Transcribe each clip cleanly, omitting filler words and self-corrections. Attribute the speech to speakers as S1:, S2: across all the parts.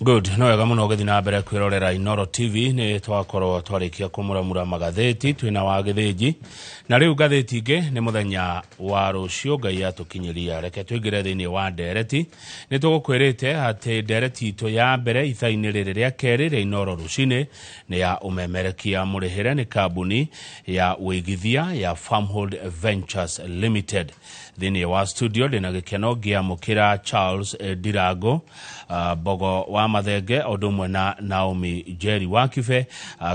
S1: Good, no wega mũno ũgĩthiĩ na mbere kwĩrorera Inoro TV. Nĩ twakorwo twarĩkia kũmũramura magathĩti twĩna wa gĩthĩnji, na rĩu ngathĩti ingĩ nĩ mũthenya wa rũciũ Ngai atũkinyĩria. Reke tũingĩre thĩinĩ wa ndereti. Nĩ tũgũkwĩrĩte atĩ ndereti itũ ya mbere ithaa-inĩ rĩrĩ rĩa kerĩ rĩa Inoro rũcinĩ nĩ ya ũmemerekia mũrĩhĩre nĩ kambuni ya ũigithia ya Farmhold Ventures Limited. Thĩinĩ wa studio ndĩna gĩkeno ngĩamũkĩra Charles Ndirango, Mbogo wa Mathenge, o ũndũ ũmwe na Naomi Njeri wa Kibe,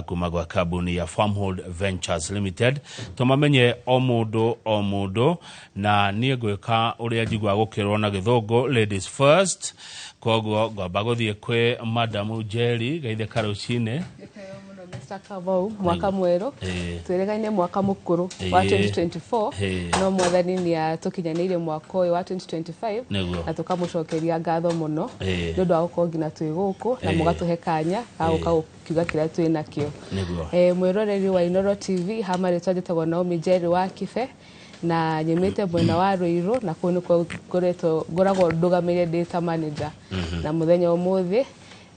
S1: kuma gwa kambuni ya Farmhold Ventures Limited. Tũmamenye o mũndũ o mũndũ, na niĩ ngwĩka ũrĩa njiguaga gũkĩrwo na gĩthũngũ, ladies first. Koguo ngwamba gũthiĩ kwĩ Madamu Njeri. Geithe karũcinĩ.
S2: Mr. Kamau, mwaka mwerũ. Twĩrĩgaine mwaka mũkũrũ wa 2024. No mwathani nĩ atũkinyanĩirie mwaka ũyũ wa 2025 na tũkamũcokeria ngatho mũno nĩ ũndũ wa gũkorwo nginya twĩ gũkũ na mũgatũhe kanya ga gũka gũkiuga kĩrĩa twĩ nakĩo. Mwĩroreri wa Inoro TV, hama rĩtwa njĩtagwo Naomi Njeri wa Kibe na nyumĩte mwena wa Ruiru, na kũu nĩkuo ngoretwo ngoragwo ndũgamĩire ndĩ ta manager. Na mũthenya ũmũthĩ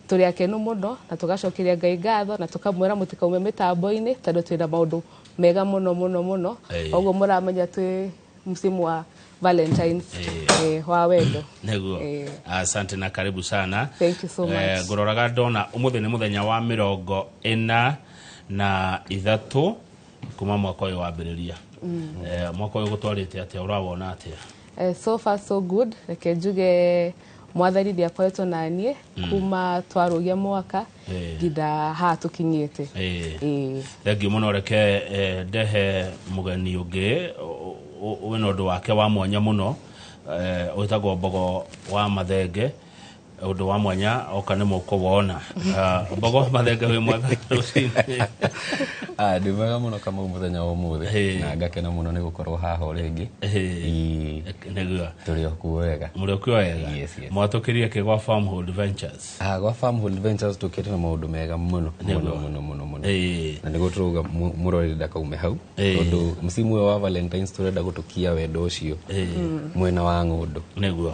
S2: tũrĩ akenu mũno na tũgacokeria Ngai ngatho na tũkamwĩra mũtikaume mĩtambo-inĩ tondũ twĩna maũndũ mega mũno mũno mũno. Ũguo mũramenya twĩ msimu wa Valentines, wa wendo.
S1: Asante na karibu sana.
S2: Thank you so much.
S1: Ngũroraga ndona ũmũthĩ nĩ mũthenya wa 43 kuma mwaka ũyũ wambĩrĩria. Mwaka ũyũ gũtwarĩte atĩa? Ũrawona atĩa?
S2: So far so good. Reke njuge mwathani nĩ akoretwo na niĩ kuma twarũgia mwaka nginya haha tũkinyĩte.
S1: Thengiũ mũno. Reke ndehe mũgeni ũngĩ wĩna ũndũ wake wa mwanya mũno, wĩtagwo Mbogo wa Mathenge. Ũndũ wa mwanya oka nĩ mũkũwona. Mbogo wa Mathenge, wĩ mwega rũcinĩ?
S3: Ah, ndĩ mwega mũno Kamau mũthenya wa ũmũthĩ na ngakena mũno nĩ gũkorwo haha o rĩngĩ. Ĩĩ, tũrĩ o kuo wega.
S1: Mũrĩ o kuo wega?
S3: Yes.
S1: Mwatũkĩrie kĩ gwa Farmhold Ventures?
S3: Ah, gwa Farmhold Ventures tũkĩte na maũndũ mega mũno mũno mũno mũno mũno na nĩguo tũrauga mũroreri ndakaume hau tondũ msimu ũyũ wa Valentines tũrenda gũtũkia wendo ũcio mwena wa ng'ũndũ.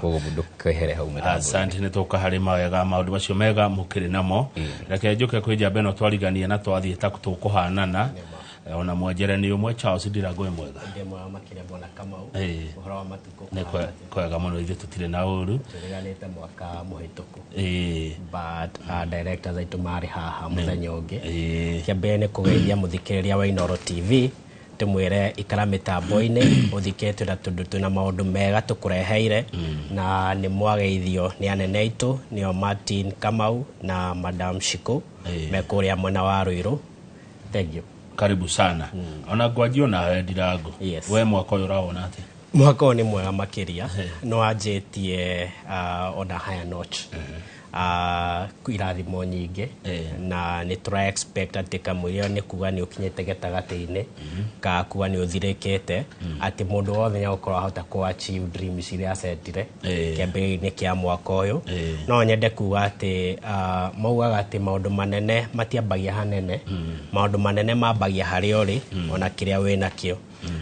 S3: Koguo ndũkehere hau mĩtambo-inĩ.
S1: Asante, nĩ tũka harĩ mawega maũndũ macio mega mũkĩrĩ namo. Reke njũke kwĩ njamba ĩno twarigania na twathiĩ ta tũkũhanana. Ona mwenjere nĩ ũmwe. Charles Ndirango, wĩ mwega?
S4: Ndĩ mwega makĩria, bwana Kamau. Ũhoro wa matukũ?
S1: Nĩ kwega mũno, ithuĩ tũtirĩ na ũru.
S4: Tũriganĩte mwaka mũhĩtũku, but directors aitũ marĩ haha mũthenya ũngĩ. Kĩambere nĩ kũgeithia mũthikĩrĩria wa Inoro TV, tũmwĩre ikara mĩtambo-inĩ ũthikĩrĩrie twĩna tondũ twĩna maũndũ mega tũkũreheire, na nĩ mwageithio nĩ anene aitũ, nĩo Martin Kamau na Madam Shiko me kũrĩa mwena wa Ruiru. Thank you.
S1: Karibu sana. Ona ngwanjio nawe Ndirango.
S4: Yes.
S1: We mwaka ũyũ ũrawona atĩa?
S4: Mwaka ũyũ nĩ mwega makĩria, no wanjĩtie on a higher notch, irathimo nyingĩ na nĩ tũra expect atĩ kamũira nĩ kuga nĩ ũkinyĩte gatagatĩ-inĩ ka kuga nĩ ũthirĩkĩte, atĩ mũndũ wothe nĩ agũkorwo ahota kũ achieve dreams iria acetire kĩambĩrĩria-inĩ kĩa mwaka ũyũ. No nyende kuga atĩ maugaga atĩ maũndũ manene matiambagia hanene, maũndũ manene mambagia harĩa ũrĩ ona kĩrĩa wĩ nakĩo,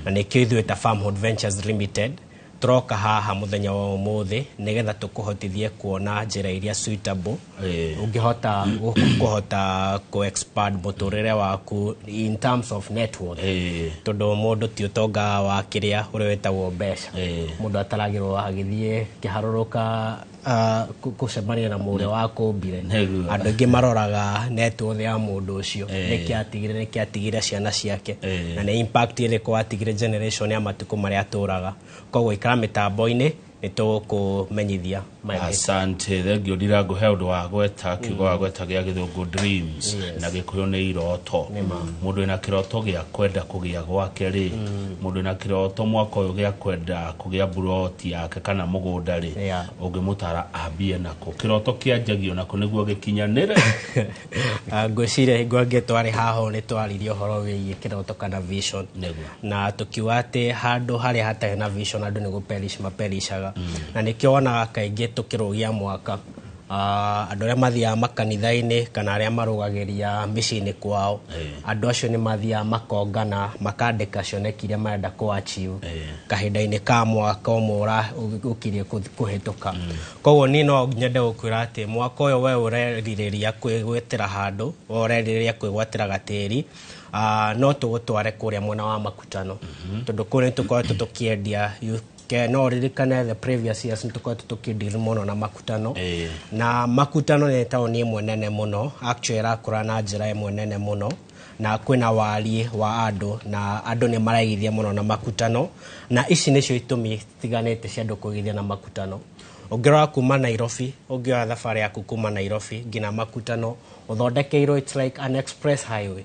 S4: na nĩkĩo ithuĩ ta Farmhold Ventures Limited tũroka haha mũthenya wa ũmũthĩ nĩgetha tũkũhotithie kuona njĩra iria suitable ũngĩhota kũhota kũ expand mũtũrĩre waku in terms of net worth, tondũ mũndũ ti ũtonga wa kĩrĩa ũrĩa wĩtagwo mbeca. Mũndũ ataragĩrwo agĩthiĩ kĩharũrũka gũcemania na mũrĩa wakũmbire. Andũ aingĩ maroraga net worth ya mũndũ ũcio, nĩkĩ atigire, nĩkĩ atigire ciana ciake, na nĩ impact ĩrĩkũ atigire generation ya matukũ marĩa atũraga. Koguo ikara mĩtambo-inĩ, nĩ tũgũkũmenyithia maingĩ.
S1: Asante, thengio Ndirango. He ũndũ wa gweta, kiugo wa gweta gĩa gĩthũngũ dreams, na gĩkũyũ nĩ iroto. Mũndũ wĩna kĩroto gĩa kwenda kũgĩa gwake rĩ, mũndũ wĩna kĩroto mwaka ũyũ gĩa kwenda kũgĩa buroti yake kana mũgũnda rĩ, ũngĩmũtara ambie nako? Kĩroto kĩanjagio nako nĩguo gĩkinyanĩre?
S4: Ah, ngwĩciria hingo ĩngĩ twarĩ haha ũũ nĩ twaririe ũhoro wĩgiĩ kĩroto kana vision na tũkiuga atĩ handũ harĩa hatarĩ na vision andũ nĩ gũperish maperishaga, na nĩkĩo wonaga kaingĩ tũkĩrũgia mwaka Andũ arĩa mathiaga makanitha-inĩ kana arĩa marũgagĩria mĩciĩ-inĩ kwao, andũ acio nĩ mathiaga makongana makandĩka cioneki iria marenda kũ achieve kahinda-inĩ ka mwaka ũmwe ũkirie kũhĩtũka. Koguo niĩ no nyende gũkwĩra atĩ mwaka ũyũ we ũrerirĩria kwĩgwatĩra handũ, we ũrerirĩria kwĩgwatĩra gatĩri, no tũgũtware kũrĩa mwena wa Makutano, tondũ kũu nĩ tũkoretwo tũkĩendia. No ũririkane the previous years nĩ tũkoretwo tũkĩdeal mũno na Makutano. Na Makutano nĩ taũni ĩmwe nene mũno, actually ĩrakũra na njĩra ĩmwe nene mũno, na kwĩna wariĩ wa andũ na andũ nĩ maraigithia mũno na Makutano, na ici nĩcio itũmi citiganĩte cia andũ kũigithia na Makutano. Ũngĩrora kuma Nairobi, ũngĩoya thabarĩ yaku kuma Nairobi nginya Makutano, ũthondekeirwo, it's like an express highway.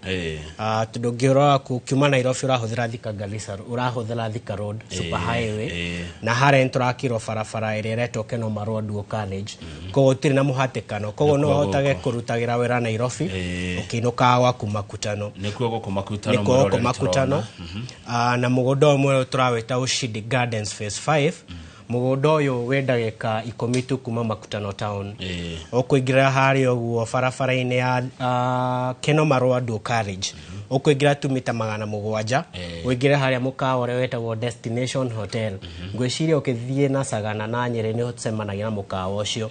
S4: Tondũ ũngĩrora kuma Nairobi ũrahũthĩra Thika Garissa, ũrahũthĩra Thika Road super highway, na harĩa nĩ tũrakirwo barabara ĩrĩa ĩretwo Kenoma Road Dual Carriage, koguo gũtirĩ na mũhatĩkano, koguo no ũhotage kũrutagĩra wĩra Nairobi ũkĩinũkaga gwaku Makutano.
S1: Nĩkuo gũkũ Makutano.
S4: Nĩkuo gũkũ Makutano. Na mũgũnda ũyũ mwerũ tũrawĩta Ushindi Gardens Phase 5. Mũgũnda ũyũ wĩ ndagĩka 10 tu kuma Makutano town. Ũkũingĩra harĩa ũguo barabara-inĩ ya Kenoma Road Dual Carriage, ũkũingĩra tu mita 700, ũingĩre harĩa mũkawa ũrĩa wĩtagwo Destination Hotel. Ngwĩciria ũkĩthiĩ na Sagana na Nyĩrĩ nĩ ũcemanagia na mũkawa ũcio.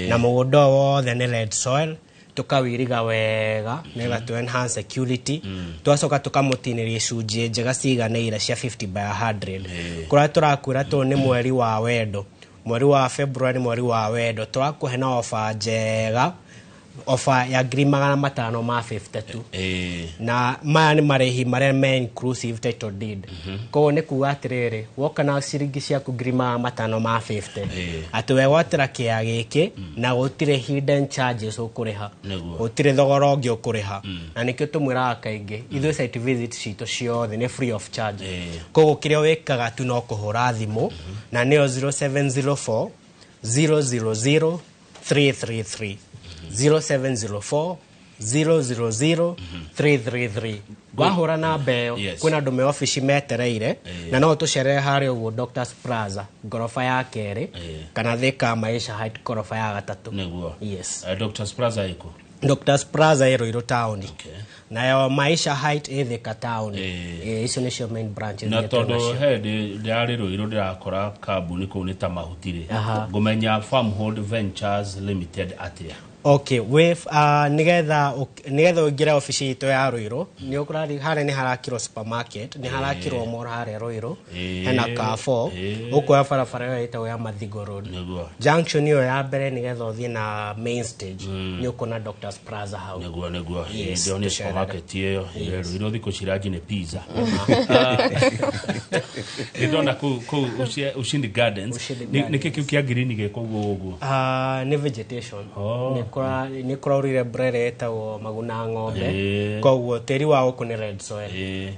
S4: Na mũgũnda ũyũ wothe nĩ red soil, tukawiriga wega nĩgetha tu enhance security, twacoka tukamũtinĩria icunjĩ njega ciganĩire cia 50 by 100. Kũrĩa tũrakwĩra tũ nĩ mweri wa wendo, mweri wa February, mweri wa wendo, tũrakũhe na ofa njega, ofa ya 550,000 tu. Na maya nĩ marĩhi marĩa me inclusive title deed. Koguo nĩ kuga atĩrĩrĩ, woka na ciringi ciaku 550,000, atĩ wegwatĩra kĩea gĩkĩ na gũtirĩ hidden charges ũkũrĩha, gũtirĩ thogora ũngĩ ũkũrĩha. Na nĩkĩo tũmwĩraga kaingĩ ithuĩ site visit citũ ciothe nĩ free of charge. Koguo kĩrĩa wĩkaga tu no kũhũra thimũ, na nĩyo 0704 000 333, 0704 000 333. Wahũra namba ĩyo, kwĩna andũ me obici metereire, na no tũcerere harĩa ũguo Doctors Plaza ngoroba ya kerĩ, kana Thika Maisha Height ngoroba ya gatatũ.
S1: Nĩguo.
S4: Yes.
S1: Doctors Plaza ĩkũ?
S4: Doctors Plaza ĩ Ruiru town, nayo Maisha Height ĩ Thika town. Icio nĩcio main branches
S1: Na
S4: iria
S1: tondũ
S4: twĩnacio.
S1: he ndĩrarĩ Ruiru ndĩrakora kambuni kũu nĩ ta mahuti rĩ, ngũmenya Farmhold Ventures Limited atĩa?
S4: Okay, with nigetha ũingĩre obici itũ ya Ruiru, nĩ ũkũrari harĩa nĩ harakirwo supermarket, nĩ harakirwo mall harĩa Ruiru, hena Carrefour, ũkuoya barabara ĩyo ĩtagwo ya Mathigo Road. Junction ĩyo ya mbere nĩgetha ũthiĩ na main stage, nĩ ũkuona Doctors Plaza hau.
S1: Nĩguo, nĩguo.
S4: Yes,
S1: Ndĩronire
S4: tũcerere.
S1: supermarket ĩyo Ruiru thikũ ciranji nĩ pizza. Nĩndona kũu Ushindi Gardens.
S4: Ushindi
S1: Nĩ kĩ kĩu kĩa green gĩ kũu ũguo?
S4: Nĩ vegetation. Nĩ kũraurire mbura ĩrĩa ĩtagwo maguna ng'ombe, koguo tĩri wa gũkũ nĩ red soil,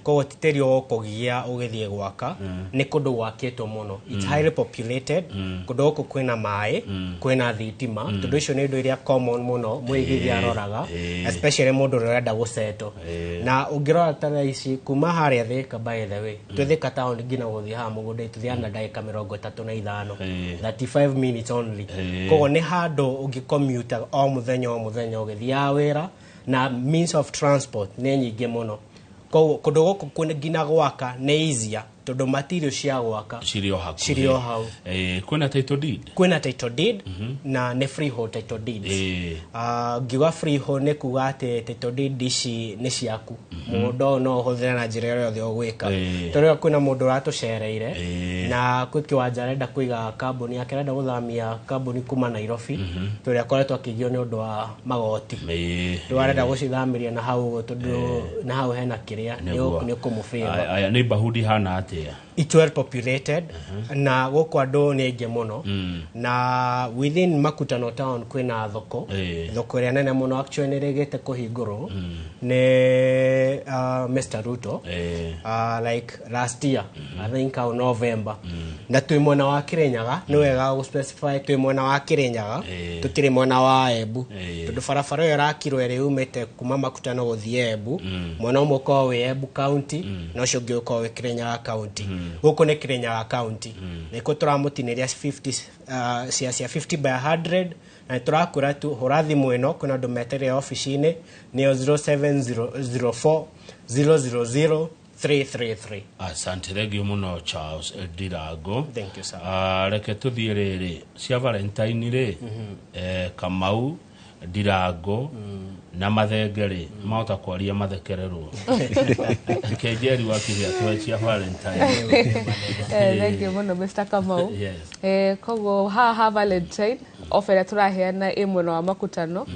S4: koguo ti tĩri ũgũkũgia ũgĩthiĩ gwaka, nĩ kũndũ gwakĩtwo mũno, it's highly populated. Kũndũ gũkũ kwĩna maĩ, kwĩna thitima, tondũ icio nĩ indo iria common mũno mũigithia aroraga, especially mũndũ ũrĩa ũrenda gũsettle. Na ũngĩrora ta thaa ici kuma harĩa Thika, by the way, twĩ Thika town nginya gũthiĩ haha mũgũnda tũthiaga na ndagĩka 35, 35 minutes only. Koguo nĩ handũ ũngĩcommute o mũthenya o mũthenya ũgĩthiaga wĩra, na means of transport nĩ nyingĩ mũno. Koguo kũndũ gũkũ nginya gwaka nĩ easier, tondũ material cia gwaka
S1: cirĩ o hakuhĩ.
S4: Cirĩ o hau.
S1: Kwĩna title deed?
S4: Kwĩna title deed, na nĩ freehold title deeds. Ngiuga freehold nĩ kuga atĩ title deed ici nĩ ciaku, mũgũnda ũyũ no ũhũthĩre na njĩra ĩrĩa yothe ũgwĩka. Tondũ kwĩna mũndũ ũratũcereire, na kwĩ kĩwanja arenda kũiga kambuni yake, arenda gũthamia kambuni kuma Nairobi, tondũ akoretwo akĩgio nĩ ũndũ wa magoti. Rĩu arenda gũcithamĩria na hau ũguo, tondũ na hau hena kĩrĩa nĩ ũkũmũfavor.
S1: Aya, neighborhood ihana atĩa?
S4: It's well populated, na gũkũ andũ nĩ aingĩ mũno, na within Makutano town kwĩna thoko, thoko ĩrĩa nene mũno actually nĩ ĩrĩgĩte kũhingũrwo nĩ Mr. Ruto, like last year, I think au November. Na twĩ mwena wa Kirinyaga, nĩ wega gũ specify twĩ mwena wa Kirinyaga, tũtirĩ mwena wa Embu, tondũ barabara ĩyo ĩrakirwo ĩrĩa yumĩte kuma Makutano gũthiĩ Embu, mwena ũmwe ũkoragwo wĩ Embu county na ũcio ũngĩ ũkoragwo wĩ Kirinyaga county. Gũkũ nĩ Kirinyaga county, nĩkuo tũramũtinĩria 50 cia 50 by 100 Na tũrakwĩra tu hũra thimũ ĩno, kwĩna andũ metereire obici-inĩ, nĩyo 0704 000 333.
S1: Asante, thank you muno Charles Ndirango.
S4: Thank you, sir.
S1: Reke tuthiĩ rĩrĩ cia Valentine rĩ, Kamau Ndirango na Mathenge rĩ, mahota kwaria mathekererwo. Reke Njeri wa Kĩhĩa tuhe cia Valentine.
S2: Thank you muno Mr. Kamau.
S1: Yes.
S2: Koguo haha Valentine offer ĩrĩa tũraheana ĩ mwena wa Makutano,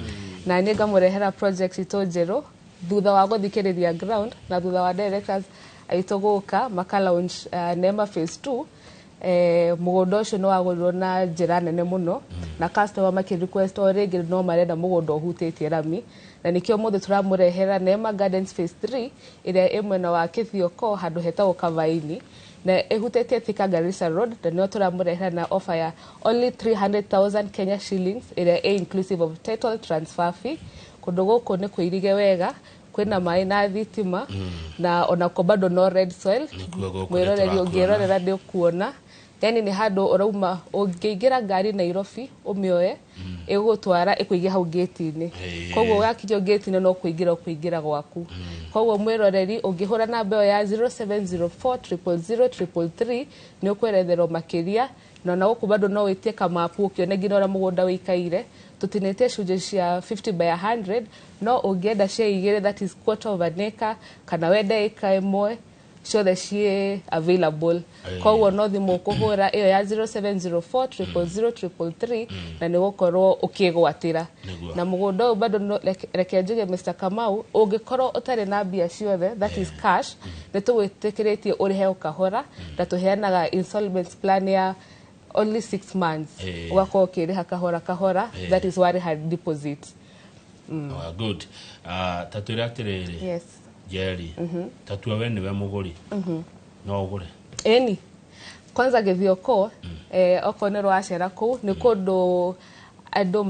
S2: na niĩ ngamũrehera project itũ njerũ thutha wa gũthikĩrĩria ground na thutha wa directors aitũ gũka maka launch Neema phase 2. Mũgũnda ũcio nĩ wagũrirwo na njĩra nene mũno na customer makĩ request o rĩngĩ no marenda mũgũnda ũhutĩtie rami, na nĩkĩo mũthĩ tũramũrehera Neema Gardens phase 3 ĩrĩa ĩ mwena wa Kĩthioko handũ hetagwo Kavaini, na ĩhutĩtie Thika Garissa Road, na nĩyo tũramũrehera na offer ya only 300,000 Kenya shillings ĩrĩa ĩ inclusive of title transfer fee. Kũndũ gũkũ nĩ kũirige wega, kwĩna maĩ na thitima, na onako bado no red soil.
S1: Nĩkuo gũkũ
S2: mwĩroreri
S1: nĩtũrakuona.
S2: Ũngĩrorera nĩ ũkuona, yani nĩ handũ ũrauma ũngĩingĩra ngari Nairobi ũmĩoe ĩgũgũtwara ĩkũige hau gate-inĩ. Koguo wakinyio gate-inĩ no kũingĩra ũkũingĩra gwaku. Koguo mwĩroreri ũngĩhũra namba ĩyo ya 0704 000 333 nĩ ũkweretherwo makĩria, na ona gũkũ bado no wĩtie kamapu ũkĩone nginya ũrĩa mũgũnda ũikaire. Tũtinĩtie cunjĩ cia 50 by 100, no ũngĩenda cia igĩrĩ, that is quarter of an acre, kana wende ĩka ĩmwe, ciothe ciĩ available. Koguo no thimũ ũkũhũra ĩyo ya 0704 000 333 na nĩ gũkorwo ũkĩgwatĩra.
S1: Nĩguo.
S2: Na mũgũnda ũyũ bado reke njuge Mr. Kamau, ũngĩkorwo ũtarĩ na mbia ciothe, that is cash, nĩ tũgwĩtĩkĩrĩtie ũrĩhe o kahora, na tũheanaga installments plan ya only 6 months, ũgakorwo ũkĩrĩha kahora kahora, that is warĩha deposit.
S1: Oh, good. Ta twĩre atĩrĩrĩ,
S2: Yes.
S1: Njeri, ta tua we nĩwe mũgũri, no ũgũre?
S2: Ĩni kwanza Gĩthioko, okorwo nĩ rwacera kũu nĩ kũndũ andũ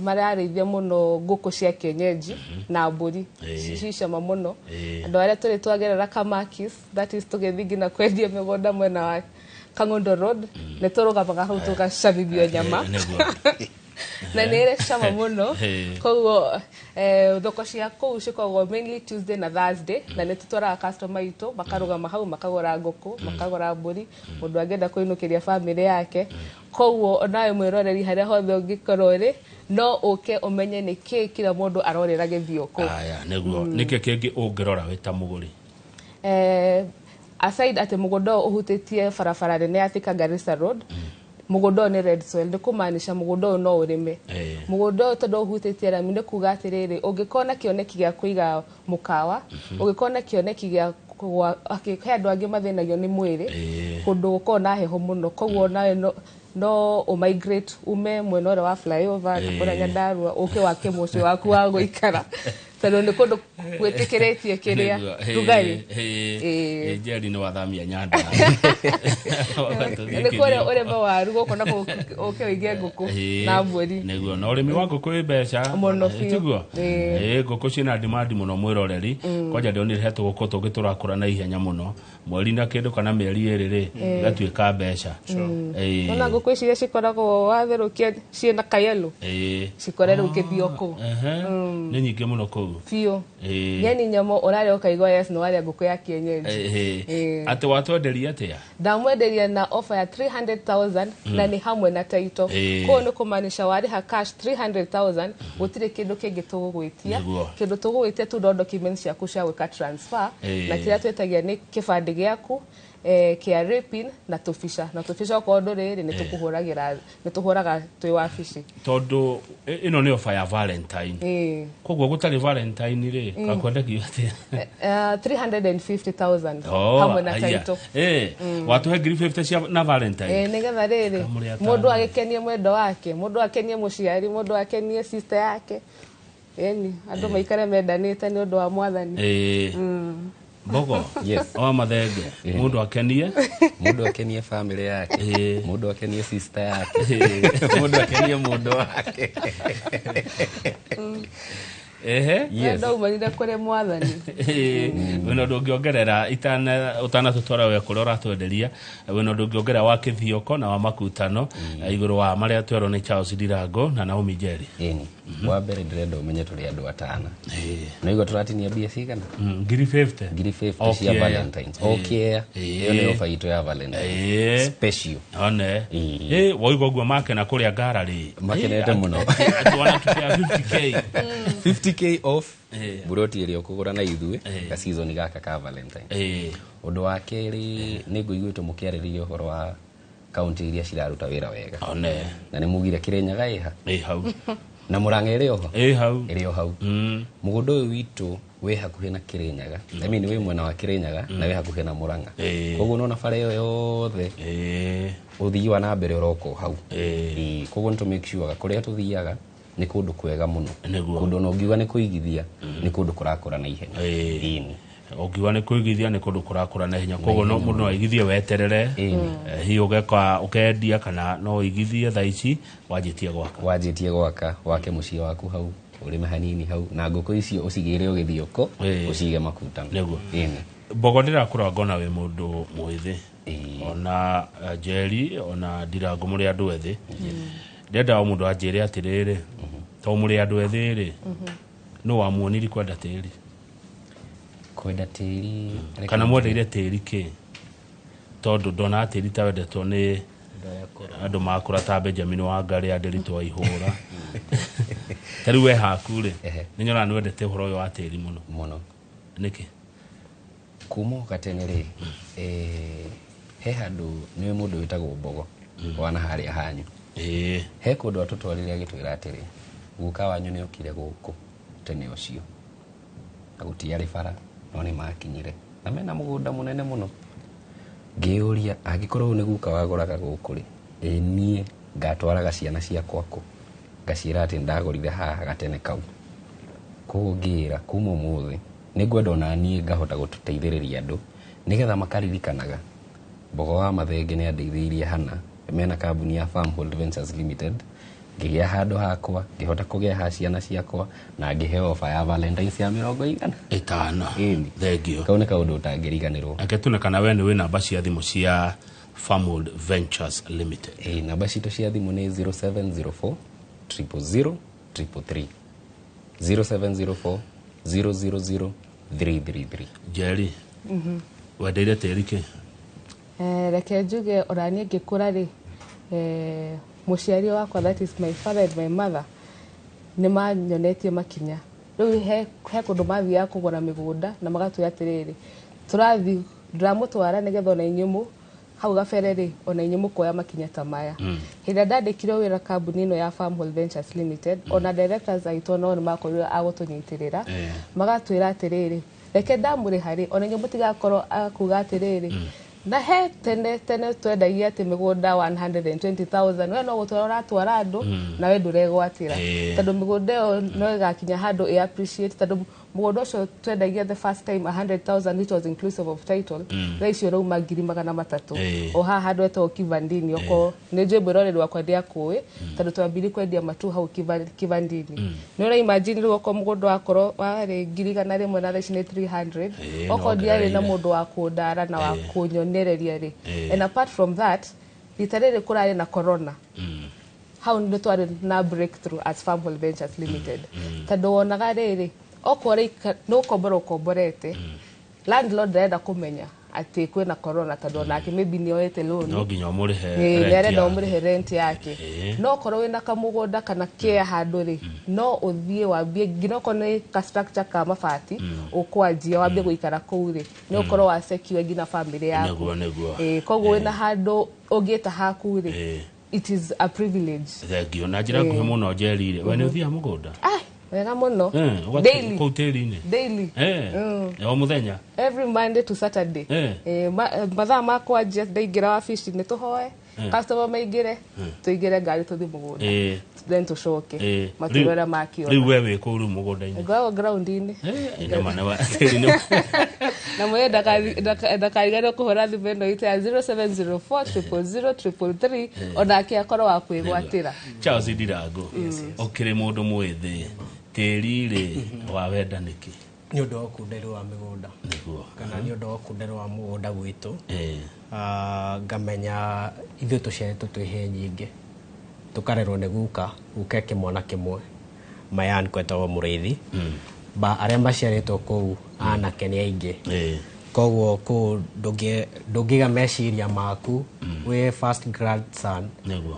S2: mararĩithia mũno ngũkũ cia kienyeji na mbũri ci cama mũno. Andũ arĩa tũrĩ twagerera Kamakis, that is tũgĩthiĩ nginya kwendia mĩgũnda mwena wa Kang'ondo Road, nĩ tũrũgamaga hau tũgacamithio nyama na nĩ ĩrĩ cama mũno. Koguo thoko cia kũu cikoragwo mainly Tuesday na Thursday, na nĩ tũtwaraga customer itũ makarũgama hau makagũra ngũkũ, makagũra mbũri, mũndũ angĩenda kũinũkĩria famĩlĩ yake. Koguo onawe mwĩroreri harĩa hothe ũngĩkorwo ũrĩ, no ũke ũmenye nĩ kĩĩ kila mũndũ arorera Gĩthioko.
S1: Aya, nĩguo. Nĩkĩ kĩngĩ ũngĩrora wĩ ta mũgũri?
S2: Aside atĩ mũgũnda ũyũ ũhutĩtie barabara nene ya Thika Garissa Road, mũgũnda ũyũ nĩ red soil, nĩ kũmaanisha mũgũnda ũyũ no ũrĩme. Mũgũnda ũyũ tondũ ũhutĩtie rami nĩ kuga atĩrĩrĩ, ũngĩkorwo na kĩoneki gĩa kũiga mũkawa, ũngĩkorwo na kĩoneki gĩa he andũ angĩ mathĩnagio nĩ mwĩrĩ, kũndũ gũkoragwo na heho mũno, koguo nawe no ũmigrate ume mwena ũrĩa wa flyover na kũrĩa Nyandarua ũke wake mũciĩ waku wa gũikara, tondũ nĩ kũndũ gwĩtĩkĩrĩtie kĩrĩa rugarĩ.
S1: Njeri nĩ wathamia Nyandarua.
S2: Nĩ kũrĩa ũrĩme waru gũkũ na kũu ũke ũige ngũkũ na mbũri.
S1: Nĩguo, na ũrĩmi wa ngũkũ wĩ mbeca
S2: mũno biũ.
S1: Tiguo? Ngũkũ ciĩna demand mũno mwĩroreri. Kwanja ndĩronire he tũgũkũ tũngĩ tũrakũra na ihenya mũno, mweri na kĩndũ kana mĩeri ĩrĩ rĩ, igatuĩka mbeca.
S2: Nona ngũkũ ici iria cikoragwo watherũkia ciĩna kayelo, cikore rĩu Kĩthioko.
S1: Nĩ nyingĩ mũno kũu.
S2: Biũ. Yani nyama ũrarĩa ũkaigua yes nĩ warĩa ngũkũ ya kienyeji.
S1: Atĩ watwenderia atĩa?
S2: Ndamwenderia na offer ya 300,000 na nĩ hamwe na title. Koguo nĩ kũmaanisha warĩha cash 300,000, gũtirĩ kĩndũ kĩngĩ tũgũgwĩtia. Kĩndũ tũgũgwĩtia tu no documents ciaku cia gwĩka transfer, na kĩrĩa twĩtagia nĩ kĩbandĩ gĩaku, KRA pin na tũbica, na tũbica okorwo ndũrĩ rĩ, nĩ tũkũhũragĩra, nĩ tũhũraga twĩ wabici.
S1: Tondũ ĩno nĩ offer ya Valentine, koguo gũtarĩ Valentine rĩ, kakwendekio atĩa?
S2: 350,000 hamwe na title.
S1: Watũhe ngiri 50 cia na Valentine.
S2: Nĩgetha rĩrĩ
S1: Kamũrĩ atano.
S2: Mũndũ agĩkenie mwendwa wake, mũndũ akenie mũciari, mũndũ akenie sister yake, yani andũ maikare mendanĩte nĩ ũndũ wa Mwathani.
S1: Mbogo.
S3: Yes.
S1: Wa Mathenge, mũndũ akenie,
S3: mũndũ akenie family yake, mũndũ akenie sister yake, mũndũ akenie mũndũ wake.
S1: Ehe.
S2: Wendo umanire kũrĩ mwathani.
S1: Wĩna ũndũ ũngĩongerera ũtanatũtwara we kũrĩa ũratwenderia, wĩna ũndũ ũngĩongerera wa kĩthioko na wa makutano igũrũ wa marĩa twerwo nĩ Charles Ndirango na Naomi Njeri?
S3: Ĩni, wa mbere ndĩrenda ũmenye tũrĩ andũ atana. Na igua tũratinia mbia cigana?
S1: Ngiri 50.
S3: Ngiri 50 cia Valentines. O kĩea. Ĩyo nĩ ofa itũ ya Valentines special.
S1: One. Waigua ũguo makena kũrĩa ngarari.
S3: Makenete mũno.
S1: Wanatupea 50K.
S3: 50K off buroti ĩrĩa ũkũgũra na ithuĩ ga season gaka ka Valentine. Ũndũ wa kerĩ, nĩ ngũiguĩtwo mũkĩarĩrĩria ũhoro wa kaunti iria ciraruta wĩra wega.
S1: One.
S3: Na nĩ mugire Kĩrĩnyaga ĩha.
S1: Ĩ hau.
S3: Na Murang'a ĩrĩ oho.
S1: Ĩ hau.
S3: Ĩrĩ o hau. Mũgũnda ũyũ witũ wĩ hakuhĩ na Kĩrĩnyaga. I mean, wĩ mwena wa Kĩrĩnyaga na wĩ hakuhĩ na Murang'a. Koguo nona bara ĩyo yothe ũthii wa na mbere ũroka o hau. Koguo nĩ tũ make sure kũrĩa tũthiaga nĩ kũndũ kwega mũno. Kũndũ ona ũngiuga nĩ kũigithia, nĩ kũndũ kũrakũra na ihenya. Ĩni.
S1: Ũngiuga nĩ kũigithia nĩ kũndũ kũrakũra na ihenya. Koguo no mũndũ no aigithie weterere. Hihi ũgeka ũkendia kana no ũigithie thaa ici wanjĩtie gwaka.
S3: Wanjĩtie gwaka, wake mũciĩ waku hau, ũrĩme hanini hau, na ngũkũ icio ũcigĩre ũgĩthiũko, ũcige makutano.
S1: Nĩguo. Mbogo ndĩrakũra ngona wĩ mũndũ mwĩthĩ. Ona Njeri, ona Ndirango mũrĩ andũ ethĩ. Ndĩrenda o mũndũ anjĩre atĩrĩrĩ, to mũrĩ andũ ethĩ rĩ, nũ wamuoniri kwenda tĩri?
S3: Kwenda tĩri,
S1: Kana mwendeire tĩri kĩ? Tondũ ndona tĩri ta wendetwo nĩ andũ makũra ta Benjamin Wangari, Anderitũ wa Ihũra. Ta rĩu we haku rĩ, nĩ nyonaga nĩ wendete ũhoro ũyũ wa tĩri mũno.
S3: Mũno.
S1: Nĩkĩ?
S3: Kuma o gatene rĩ, he handũ nĩ mũndũ wĩtagwo Mbogo, wana harĩa hanyu. He kũndũ atũtwarire agĩtwĩra atĩrĩ, guka wanyu nĩ okire gũkũ tene ũcio. Na gũtiarĩ bara, no nĩ makinyire. Na mena mũgũnda mũnene mũno. Ngĩyũria, angĩkorwo ũyũ nĩ guka wagũraga gũkũ rĩ, ĩ niĩ ngatwaraga ciana ciakwa kũ? Ngaciĩra atĩ ndagũrire haha gatene kau. Koguo ngĩĩra kuma ũmũthĩ nĩ ngwenda ona niĩ ngahota gũteithĩrĩria andũ nĩgetha makaririkanaga. Mbogo wa Mathenge nĩ andeithĩirie hana, mena kambuni ya Farmhold Ventures Limited. Ngĩgĩa handũ hakwa, ngĩhota kũgĩa ha ciana ciakwa, na ngĩheo ofa ya Valentine's ya mĩrongo igana.
S1: Ĩtano.
S3: Ĩni.
S1: Thengio.
S3: Kau nĩ kaũndũ ũtangĩriganĩrwo.
S1: Reke tune kana we nĩ wĩ namba cia thimũ cia Farmhold Ventures Limited.
S3: Namba citũ cia thimũ nĩ 0704 000 333. 0704 000 333.
S1: Njeri, wendeire tĩri kĩ?
S2: Reke njuge ona niĩ ngĩkũra rĩ, mũciari wakwa, that is my father and my mother, nĩ manyonetie makinya. Rĩu he kũndũ mathiaga kũgũra mĩgũnda na magatwĩra atĩrĩrĩ, tũrathiĩ ndĩramũtwara nĩgetha ona inyuĩ hau gabere rĩ, ona inyuĩ mũkoya makinya ta maya. Hĩndĩ ĩrĩa ndandĩkirwo wĩra kambuni ĩno ya Farmhold Ventures Limited, ona directors aitũ nao nĩ makorirwo a gũtũnyitĩrĩra. Magatwĩra atĩrĩrĩ, reke ndamũrĩha rĩ, ona inyuĩ mũtigakorwo a kuga atĩrĩrĩ, na he tene tene twendagia atĩ mĩgũnda 120,000, we no gũtwara ũratwara andũ, na we ndũregwatĩra. Tondũ mĩgũnda ĩyo no ĩgakinya handũ ĩ appreciate, tondũ mũgũnda ũcio twendagia the first time 100,000, which was inclusive of title, thaa icio ũrauma ngiri magana matatũ. O haha handũ etagwo Kivandini, okorwo nĩ njũĩ mwĩroreri wakwa ndĩakũĩ, tondũ twambirie kwendia matu hau Kivandini. Nĩ ũra imagine rĩu okorwo mũgũnda wakorwo warĩ ngiri igana rĩmwe na thaa ici nĩ 300, okorwo ndiarĩ na mũndũ wa kũndara na wa kũnyonereria rĩ. And apart from that, rita rĩrĩ kũrarĩ na corona. Hau nĩ twarĩ na breakthrough as Farmhold Ventures Limited. Tondũ wonaga rĩrĩ, okorwo nĩ ũkombora ũkomborete, landlord ndarenda kũmenya atĩ kwĩna corona, tondũ onake maybe nĩ oete loan.
S1: No nginya ũmũrĩhe rent
S2: nĩ arenda
S1: yake.
S2: ũmũrĩhe rent yake. No okorwo wĩna kamũgũnda kana kĩa handũ rĩ, no ũthiĩ wambie nginya okorwo nĩ ka structure ka mabati, ũkwanjia wambie gũikara kũu rĩ, nĩ ũkorwo wa secure nginya family yaku.
S1: Nĩguo, nĩguo.
S2: Koguo wĩna handũ ũngĩta haku rĩ, it is a privilege.
S1: Thengio. Na njĩra nguhĩ mũno Njeri rĩ, we nĩ ũthiaga mũgũnda?
S2: Wega mũno. Daily.
S1: Kũu tĩri-inĩ?
S2: Daily.
S1: O mũthenya?
S2: Every Monday to Saturday. Mathaa ma kwanjia ndaingĩra wabici nĩ tũhoe, customer maingĩre, tũingĩre ngari tũthiĩ mũgũnda. Then tũcoke. Matunda marĩa makĩona.
S1: Rĩu we wĩ kũu rĩu mũgũnda-inĩ?
S2: Ngoragwo ground-inĩ.
S1: Nĩ ma, nĩ wa- tĩri nĩ-
S2: Na mwene ndakariganĩrwo kũhũra thimũ ĩno itũ ya 0704 triple zero triple three, onake akorwo wa kwĩgwatĩra.
S1: Charles Ndirango, ũkĩrĩ mũndũ mwĩthĩ, Tĩri rĩ wa wenda nĩkĩ?
S4: Nĩ ũndũ wa ũkunderu wa mĩgũnda.
S1: Nĩguo.
S4: Kana nĩ ũndũ wa ũkunderu wa mũgũnda gwitũ.
S1: Ngamenya
S4: ithuĩ tũciarĩtwo twĩ hĩ nyingĩ, tũkarerwo nĩ guka, guka e kĩmwana kĩmwe mayan kwetagwo mũrĩithi, ba arĩa maciarĩtwo kũu anake nĩ aingĩ. Koguo kũu ndũngĩiga meciria maku wĩ first grandson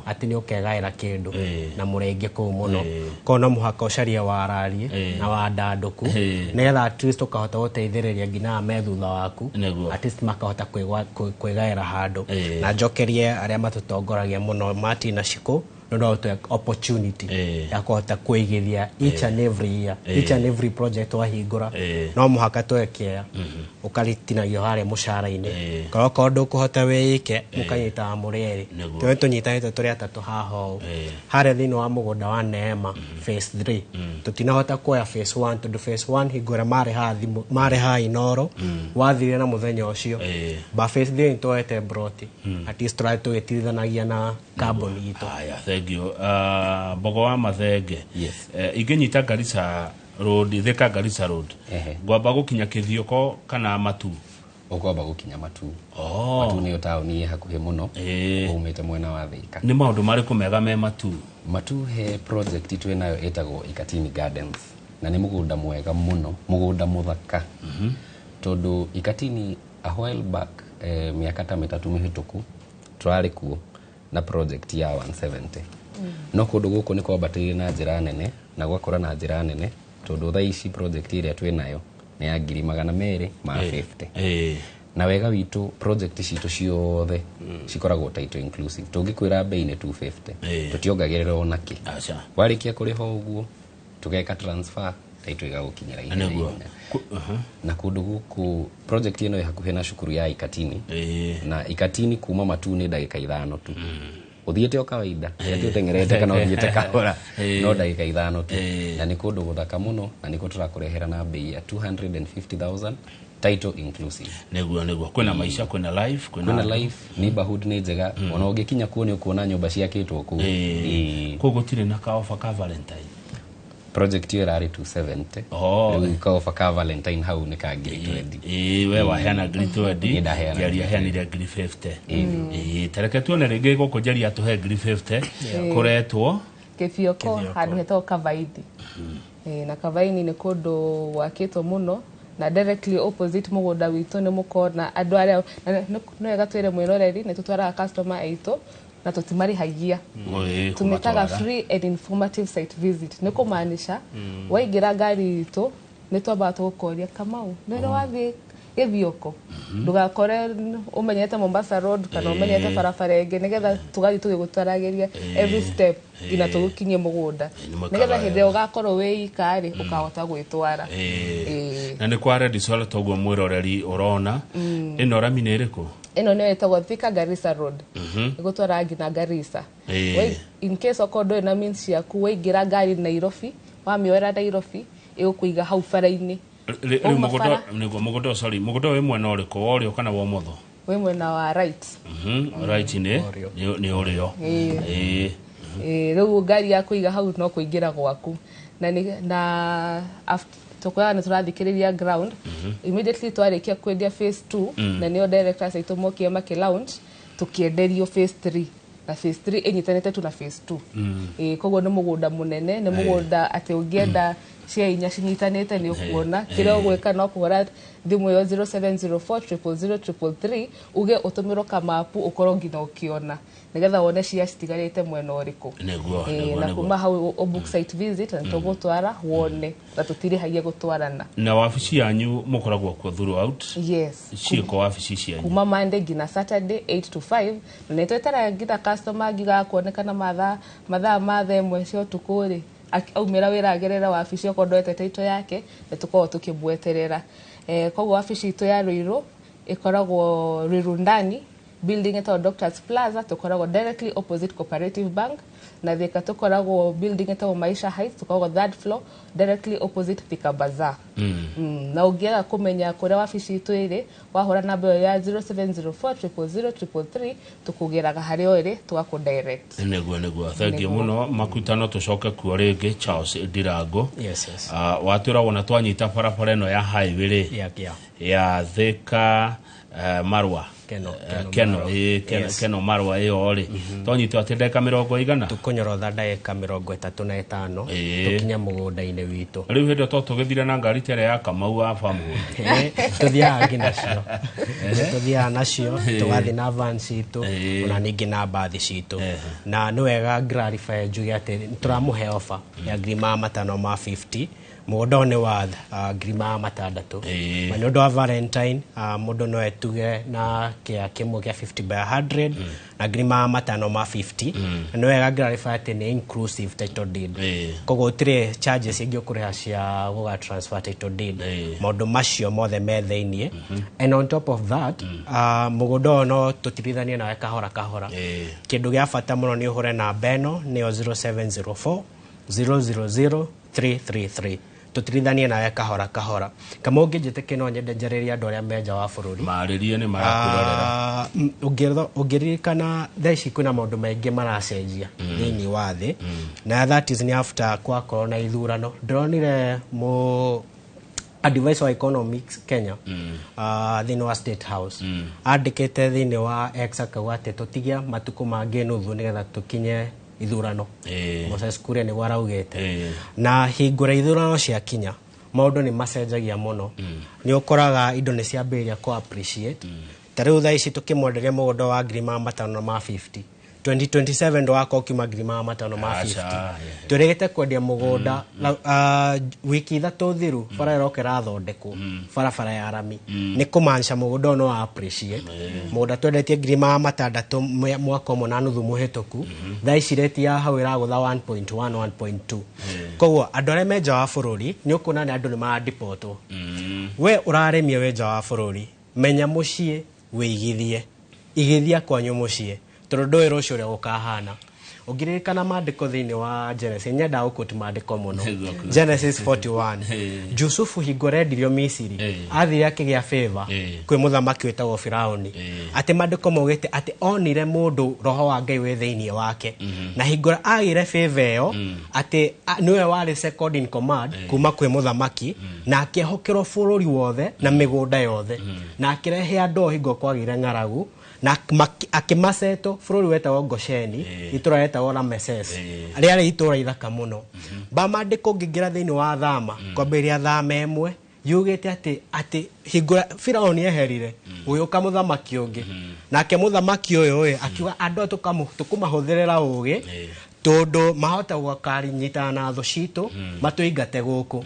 S4: atĩ nĩ ũkegaĩra kĩndũ na mũrĩ aingĩ kũu mũno. Koguo no mũhaka ũcarie warariĩ na wandandũku, nĩgetha at least ũkahota gũteithĩrĩria nginya aya me thutha waku, at least makahota kwĩgaĩra handũ. Na njokerie arĩa matũtongoragia mũno, Martin na Shiko, nĩ ũndũ wa gũtũhe opportunity ya kũhota kũigithia each and every year, each and every project wahingũra, no mũhaka tũhe kĩea ũkaritinagio harĩa mũcara-inĩ, kana okorwo ndũkũhota wĩike, mũkanyitaga mũrĩ erĩ. Tũrĩa tũnyitanĩte tũrĩ atatũ haha ũũ harĩa thĩinĩ wa mũgũnda wa Neema phase 3. Tũtinahota kuoya phase 1 tondũ phase 1 hingo ĩrĩa marĩhaga thimũ, marĩhaga Inoro, wathire na mũthenya ũcio. Ba phase 3 nĩ tuoete broti, at least tũrathiĩ tũgĩtirithanagia na kambuni itũ.
S1: Haya, thank you. Mbogo wa Mathenge.
S3: Yes.
S1: Ingĩnyita Garissa Road, Thika Garissa Road, ngwamba gũkinya Kĩthioko kana Matu?
S3: Ũkwamba gũkinya Matu. Matu nĩyo taũni ĩ hakuhĩ mũno umĩte mwena wa Thika.
S1: Nĩ maũndũ marĩkũ mega me Matu?
S3: Matu he project twĩ nayo ĩtagwo Ikatini Gardens, na nĩ mũgũnda mwega mũno, mũgũnda mũthaka, tondũ Ikatini a while back, mĩaka ta 3 mĩhĩtũku, tũrarĩ kuo na project ya 170, no kũndũ gũkũ nĩ kwambatĩire na njĩra nene na gwakũra na njĩra nene, tondũ thaa ici project ĩrĩa twĩ nayo nĩ ya 250,000. Na wega witũ, project citũ ciothe cikoragwo title inclusive. Tũngĩkwĩra bei nĩ 250, tũtiongagĩrĩra ona kĩ.
S1: Aca.
S3: Warĩkia kũrĩha ũguo, tũgeka transfer, title ĩgagũkinyĩra ihenya ihenya. Na kũndũ gũkũ, project ĩno ĩ hakuhĩ na cukuru ya Ikatini, na Ikatini kuma Matu nĩ ndagĩka 5 tu, ũthiĩte o kawaida, ti atĩ ũteng'erete kana ũthiĩte kahora, no ndagĩka 5 tu. Na nĩ kũndũ gũthaka mũno, na nĩkuo tũrakũrehera na bei ya 250,000, title inclusive.
S1: Nĩguo kwĩna maica, kwĩna life,
S3: kwĩna life, neighborhood nĩ njega, ona ũngĩkinya kuo nĩ ũkuona nyũmba ciakĩtwo kũu.
S1: Kũu gũtirĩ na kaofa ka Valentine?
S3: Project ĩyo ĩrarĩ 270. Rĩu kaofa ka Valentine hau nĩ ka 20,000.
S1: Ĩĩ, we waheana 20,000.
S3: Niĩ ndaheana
S1: Njeri
S3: 20,000.
S1: aheanire 50,000. Ĩĩ, tareke tuone rĩngĩ gũkũ Njeri atũhe 50,000 kũretwo
S2: Kĩbioko, handũ hetagwo Kavaini. Na Kavaini nĩ kũndũ gwakĩtwo mũno, na directly opposite mũgũnda witũ nĩ mũkona andũ arĩa na nĩ wega twĩre mwĩroreri nĩ tũtwaraga customer aitũ na tũtimarĩhagia. Tũmĩtaga
S1: kũmatwara.
S2: Free and informative site visit, nĩ kũmaanisha waingĩra ngari itũ nĩ twambaga tũgũkoria, "Kamau, nĩ ũrĩ wathiĩ Gĩthioko?" Ndũgakore ũmenyete Mombasa Road kana ũmenyete barabara ĩngĩ, nĩgetha tũgathiĩ tũgĩgũtwaragĩria every step nginya tũgũkinyie mũgũnda,
S1: Nĩ mwĩkaga
S2: nĩgetha hĩndĩ
S1: wega.
S2: ĩrĩa ũgakorwo wĩ ika rĩ, ũkahota gwĩtwara.
S1: Na nĩ kwa Redisol toguo mwĩroreri ũrona ĩno rami nĩ ĩrĩkũ?
S2: Ĩno nĩyo ĩtagwo Thika Garissa Road, ĩgũtwara nginya Garissa. In case okorwo ndũrĩ na means ciaku, waingĩra ngari Nairobi, wamĩoera Nairobi, ĩgũkũiga hau bara-inĩ.
S1: Rĩu
S2: Wauma
S1: mũgũnda
S2: bara.
S1: Nĩguo mũgũnda, sorry, mũgũnda wĩ mwena ũrĩkũ, wa ũrĩo kana wa ũmotho?
S2: Wĩ mwena wa right.
S1: Right nĩ
S4: Ũrĩo.
S1: nĩ ũrĩo.
S2: Rĩu ngari ya kũiga hau no kũingĩra gwaku na na tũkoraga nĩ tũrathikĩrĩria ground immediately twarĩkia kwendia phase 2, na nĩo directors aitũ mokire makĩ launch, tũkĩenderio phase 3, na phase 3 ĩnyitanĩte tu na phase 2. Koguo nĩ mũgũnda mũnene, nĩ mũgũnda atĩ ũngĩenda cia inya cinyitanĩte nĩ ũkuona. Kĩrĩa ũgwĩka no kũhũra thimũ ĩyo 0704 000 333, uge ũtũmĩrwo kamapu, ũkorwo nginya ũkĩona nĩgetha wone cia citigarĩte mwena ũrĩkũ. Na kuma hau ũbook site visit na tũgũtwara wone, na tũtirĩhagia gũtwarana.
S1: Na wabici yanyu mũkoragwo kuo throughout?
S2: Yes.
S1: Ciĩko wabici cianyu?
S2: Kuma Monday nginya Saturday, 8 to 5, na nĩ tweteraga nginya customer angiugaga kuonekana mathaa ma thaa 1 cia ũtukũ rĩ, aumĩra wĩra agerera wabici, okorwo ndoete title yake, nĩ tũkoragwo tũkĩmweterera. Koguo wabici itũ ya Ruiru ĩkoragwo Ruiru ndani. Building ĩtagwo Doctors Plaza, tũkoragwo directly opposite Cooperative Bank. Na Thika tũkoragwo building ĩtagwo Maisha Heights, tũkoragwo third floor, directly opposite Thika Bazaar. Na ũngĩaga kũmenya kũrĩa wabici itũ ĩrĩ, wahũra namba ĩyo ya 0704 000 333, tũkũgĩraga harĩa ĩrĩ, tũgakũ direct.
S1: Nĩguo, thengiũ mũno. Makutano tũcoke kuo rĩngĩ. Charles Ndirango.
S4: Yes.
S1: Watwĩra wona twanyita barabara ĩno ya highway rĩ, ya Thika Marwa.
S4: Keno,
S1: Keno.
S4: Keno,
S1: Keno.
S4: Marwa.
S1: Keno.
S4: Yes.
S1: Keno Marwa ĩyo rĩ, twanyitwo atĩ ndagĩka mĩrongo igana?
S4: Tũkũnyorotha ndagĩka 35 tũkinye mũgũnda-inĩ witũ.
S1: Rĩu hĩndĩ ĩyo to tũgĩthire na ngari ta ĩrĩa ya Kamau wa Famũgũndi?
S4: Tũthiaga ngi nacio, tũthiaga nacio, tũgathiĩ na van citũ, ona ningĩ na mbathi citũ. Na nĩ wega clarify, njuge atĩ nĩ tũramũhe offer ya ngiri 550. Mũgũnda ũyũ nĩ worth 600,000. Na nĩ ũndũ wa Valentine, mũndũ no etuge na kĩa kĩmwe kĩa 50 by 100 na 550,000. Na nĩ wega clarify atĩ nĩ inclusive title deed. Koguo gũtirĩ charges ingĩ ũkũrĩha cia gũga transfer title deed. Maũndũ macio mothe me thĩiniĩ. And on top of that, mũgũnda ũyũ no tũtirithanie nawe kahora kahora. Kĩndũ gĩa bata mũno nĩ ũhũre namba ĩno, nĩyo 0704 000 333, tũtirithanie nawe kahora kahora. Kama ũngĩnjĩtĩkia, no nyende njarĩrie andũ arĩa me nja wa bũrũri.
S1: Marĩrie, nĩ marakwĩrorera.
S4: Ũngĩririkana thaa ici kwĩna maũndũ maingĩ maracenjia thĩinĩ wa thĩ, na that is nĩ after kwakorwo na ithurano. Ndĩronire mũ advisor wa economics Kenya, thĩinĩ wa State House, andĩkĩte thĩinĩ wa X akauga atĩ tũtigia matukũ mangĩ nuthu nĩgetha tũkinye ithurano. Moses Kuria nĩguo araugĩte. Na hingũra ithurano ciakinya, maũndũ nĩ macenjagia mũno. Nĩ ũkoraga indo nĩ ciambĩrĩria kũ appreciate. Ta rĩu thaa ici tũkĩmwenderia mũgũnda wa 550,000, 2027 ndũgakorwo ũkiuma 550,000.
S1: Aca.
S4: Twĩrĩgĩte kwendia mũgũnda wiki 3 thiru, bara ĩroka ĩrathondekwo, barabara ya rami, nĩ kũmaanisha mũgũnda ũyũ no wa appreciate. Mũgũnda twendetie 600,000 mwaka ũmwe na nuthu mũhĩtũku, thaa ici rate ya hau ĩragũtha 1.1, 1.2. Koguo andũ arĩa me nja wa bũrũri, nĩ ũkuona nĩ andũ nĩ maradipotwo. We ũrarĩmia wĩ nja wa bũrũri, menya mũciĩ wĩigithie, igithia kwanyu mũciĩ, tondũ ndũĩ rũciũ ũrĩa gũkahana. Ũngĩririkana maandĩko thĩinĩ wa Genesis, nyendaga gũkũti maandĩko mũno. Genesis 41, Jusufu hingo arendirio Misiri, athire akĩgĩa favor kwĩ mũthamaki wĩtagwo Firauni. Atĩ maandĩko maugĩte atĩ onire mũndũ roho wa Ngai wĩ thĩinĩ wake, na hingo agĩre favor ĩyo, atĩ nĩwe warĩ second in command kuma kwĩ mũthamaki, na akĩhokerwo bũrũri wothe na mĩgũnda yothe, na akĩrehe andũ o hingo kwagĩire ng'aragu, na akĩmaceto bũrũri wetagwo Gosheni, itũra rĩetagwo Rameses, rĩarĩ itũra ithaka mũno. Ba maandĩko ũngĩingĩra thĩinĩ wa Thama, kwambĩrĩria Thama 1, yugĩte atĩ hingũra Firauni eherire, gũgĩũka mũthamaki ũngĩ. Nake mũthamaki ũyũ ĩ akiuga andũ aya tũkũmahũthĩrĩra ũgĩ, tondũ mahota gũkarinyitana na thũ citũ matũingate gũkũ.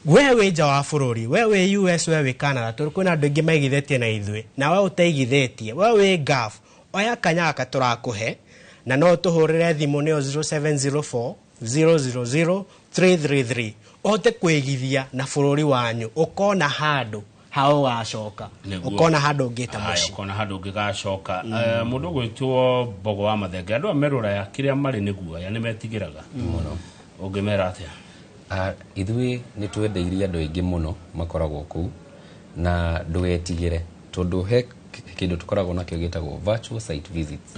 S4: We wĩ nja wa bũrũri, we wĩ US, we wĩ Canada, tondũ kwĩna andũ aingĩ maigithĩtie na ithuĩ, na we ũteigithĩtie, we wĩ Gulf, oya kanya gaka tũrakũhe, na no tũhũrĩre thimũ, nĩyo 0704 000 333, ũhote kwĩgithia na bũrũri wanyu, ũkona handũ ha ũgacoka. Ũkona handũ ũngĩta mũciĩ.
S1: Ũkona handũ ũngĩgacoka. Mũndũ ũgwĩtwo Mbogo wa Mathenge, andũ a merũraya kĩrĩa marĩ nĩ guoya, nĩ metigĩraga
S3: mũno.
S1: Ũngĩmera atĩa?
S3: Ithuĩ nĩ twendeirie andũ aingĩ mũno makoragwo kũu, na ndũgetigĩre, tondũ he kĩndũ tũkoragwo nakĩo gĩtagwo virtual site visits.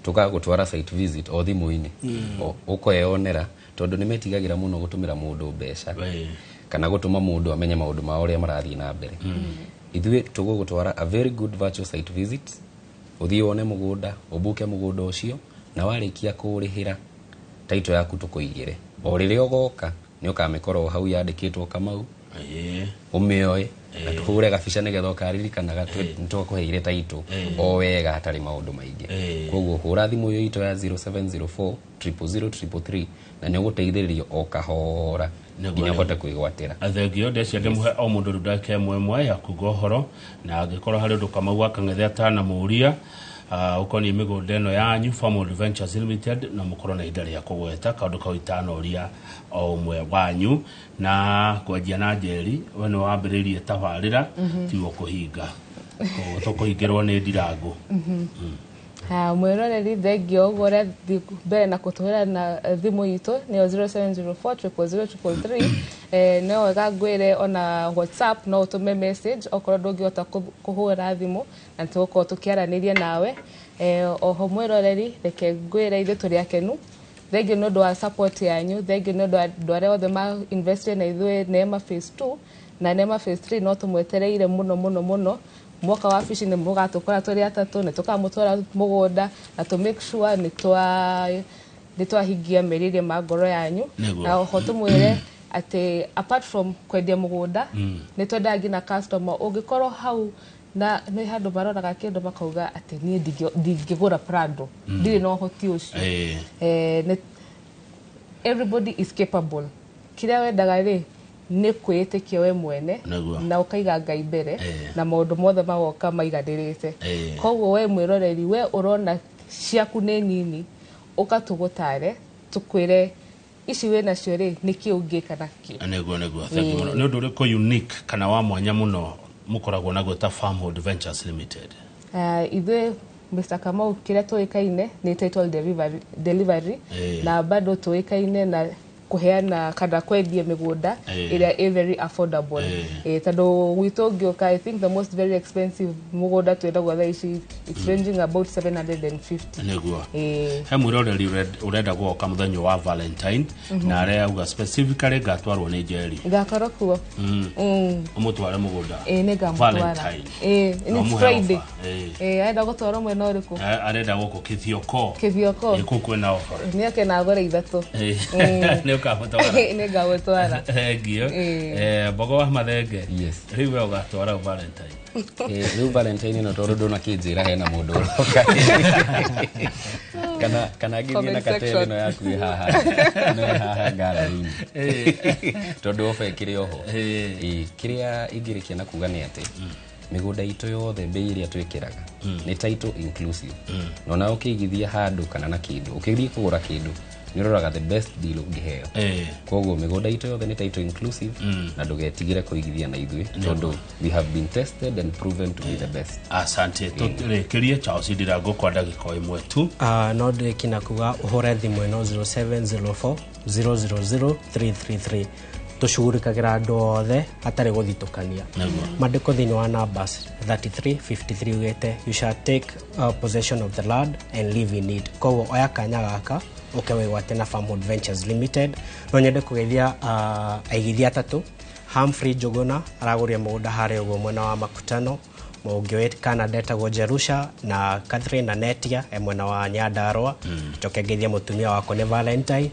S3: Tũgagũtwara site visit o thimũ-inĩ, ũkeyonera, tondũ nĩ metigagĩra mũno gũtũmĩra mũndũ mbeca kana gũtũma mũndũ amenye maũndũ mao ũrĩa marathiĩ na mbere. Ithuĩ tũgũgũtwara a very good virtual site visit, ũthiĩ wone mũgũnda, ũbuke mũgũnda ũcio, na warĩkia kũũrĩhĩra, title yaku tũkũigĩre. O rĩrĩa ũgoka, nĩ ũkamĩkora o hau yandĩkĩtwo Kamau, ũmĩoe na tũhũre gabica nĩgetha ũkaririkanaga nĩ twakũheire title o wega hatarĩ maũndũ maingĩ. Koguo hũra thimũ ĩyo itũ ya 0704 000 333, na nĩ ũgũteithĩrĩrio o kahora nginya ũhote kwĩgwatĩra.
S1: Thengio, ndecia ndĩmũhe o mũndũ rĩu ndagĩka ĩmwe ĩmwe ya kuga ũhoro, na angĩkorwo harĩ ũndũ Kamau akang'ethe atanamũria ũkoniĩ mĩgũnda ĩno yanyu Farmworld Ventures Limited, na mũkorwo na ihinda rĩa kũgweta kaũndũ kau itanoria o ũmwe wanyu. Na kwanjia na Njeri, we nĩ wambĩrĩirie tabarĩra, tiwe kũhinga. Koguo tũkũhingĩrwo nĩ ndirangũ.
S2: Mwĩroreri, thengio ũguo ũrathiĩ mbere na kũtũhũra na thimũ itũ nĩyo 0704 000 333. No wega ngwĩre ona WhatsApp no ũtũme message okorwo ndũngĩhota kũhũra thimũ, na tũgũkorwo tũkĩaranĩria nawe. Oho mwĩroreri, reke ngwĩre ithuĩ tũrĩ akenu. Thengio nĩ ũndũ wa support yanyu, thengio nĩ ũndũ wa andũ arĩa othe ma invested na ithuĩ Neema phase 2 na Neema phase 3, no tũmwetereire mũno mũno mũno. Mwaka wa wabici nĩ mũgatũkora tũrĩ atatũ, nĩ tũkamũtwara mũgũnda na tũ make sure nĩ twahingia merirĩria ma ngoro yanyu. Na oho tũmwĩre atĩ apart from kwendia mũgũnda, nĩ twendaga nginya customer ũngĩkorwo hau na nĩ handũ maroraga kĩndũ makauga atĩ niĩ ndingĩgũra Prado, ndirĩ na ũhoti ũcio. Everybody is capable. Kĩrĩa wendaga rĩ nĩ kwĩĩtĩkia we mwene na ũkaiga Ngai mbere na maũndũ mothe magoka maiganĩrĩte. Koguo we mwĩroreri, we ũrona ciaku nĩ nini, ũka tũgũtare, tũkwĩre ici wĩ nacio rĩ nĩkĩ ũngĩka nakĩo.
S1: Nĩguo, thank you mũno. Nĩ ũndũ ũrĩkũ unique kana wa mwanya mũno mũkoragwo naguo ta Farmhold Ventures Limited?
S2: Ithuĩ, Mr. Kamau, kĩrĩa tũĩkaine nĩ title delivery na bado tũĩkaine na kũheana kana kwendia mĩgũnda ĩrĩa ĩ very affordable. Tondũ gwitũ ũngĩũka, I think the most very expensive mũgũnda twendagwo thaa ici, it's ranging about 750.
S1: He mwĩroreri ũrenda gũgoka mũthenya wa Valentine na arauga specifically ngatwarwo nĩ Njeri.
S2: Ngakorwo kuo.
S1: Ũmũtware mũgũnda.
S2: Ĩ, nĩ ngamũtwara.
S1: Valentine.
S2: Ĩ,
S1: Na
S2: it's
S1: ũmũhe
S2: Friday.
S1: offer.
S2: Arenda gũtwarwo mwena ũrĩkũ?
S1: Arenda gũkũ Kĩthioko.
S2: Kĩthioko.
S1: Kũu kwĩna offer.
S2: Nĩ oke na agũre ithatũ.
S1: Nĩ ũkamũtwara.
S2: Nĩ ngamũtwara.
S1: Thengio. Mbogo wa Mathenge.
S3: Yes.
S1: Rĩu we ũgatwara Valentine?
S3: Rĩu Valentine ĩno, tondũ ndũnakĩnjĩra hena mũndũ ũroka kana ngĩthiĩ na
S2: Comment
S3: katele
S2: section.
S3: ĩno yaku ĩ haha, ĩno ĩ haha ngarari-inĩ, tondũ ofa ĩkĩrĩ oho. Kĩrĩa ingĩrĩkia na kuga nĩ atĩ mĩgũnda itũ yothe, mbei ĩrĩa twĩkĩraga nĩ title inclusive, na ona ũkĩigithia handũ kana na kĩndũ, ũkĩthiĩ kũgũra kĩndũ, nĩ ũroraga the best deal ũngĩheo. Koguo mĩgũnda itũ yothe nĩ title inclusive, na ndũgetigĩre kũigithia na ithuĩ tondũ we have been tested and proven to be the best.
S1: Asante. Tũrĩkĩrie, Charles Ndirango, kwa ndagĩka o ĩmwe tu.
S4: No ndĩrĩkie na kuga ũhũre thimũ ĩno 0704 000 333. Tũcugurikagĩra andũ othe hatarĩ gũthitũkania. Mandĩko thĩinĩ wa Numbers 33:53 ugĩte, "You shall take possession of the land and live in it." Koguo oya kanya gaka ũke wĩgwate na Farmhold Ventures Limited. No nyende kũgeithia aigithia atatũ. Humphrey Njuguna aragũrire mũgũnda harĩa ũguo mwena wa Makutano, mũngĩ wĩ Canada etagwo Jerusha, na Catherine na Netia e mwena wa Nyandarua. Njoke ngeithie mũtumia wakwa, nĩ Valentine.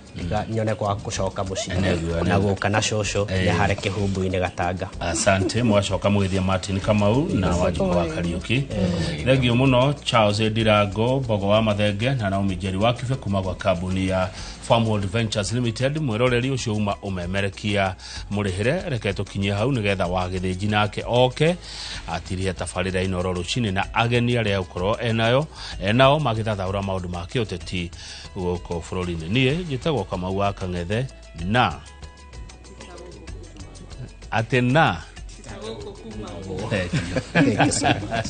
S4: Nyone kwa gũcoka mũciĩ na gũka na cũcũ nĩ harĩa Kĩhumbu-inĩ Gatanga.
S1: Asante. Mwacoka mũgĩthia Martin Kamau na Wanjikũ wa Kariũki. Thengio mũno, Charles Ndirango, Mbogo wa Mathenge na Naomi Njeri wa Kibe kuma gwa kambuni ya Farmworld Ventures Limited. Mwĩroreri ũcio uma ũmemerekia mũrĩhĩre, reke tũkinyie hau nĩgetha wa gĩthĩnji nake oke atirie tabarĩra Inooro rũcinĩ na ageni arĩa egũkorwo enao magĩthathaũra maũndũ ma kĩũteti gũkũ bũrũri-inĩ. Niĩ njĩtagwo Kamau wa Kang'ethe na atĩ na. Thank you.
S4: Thank you so much.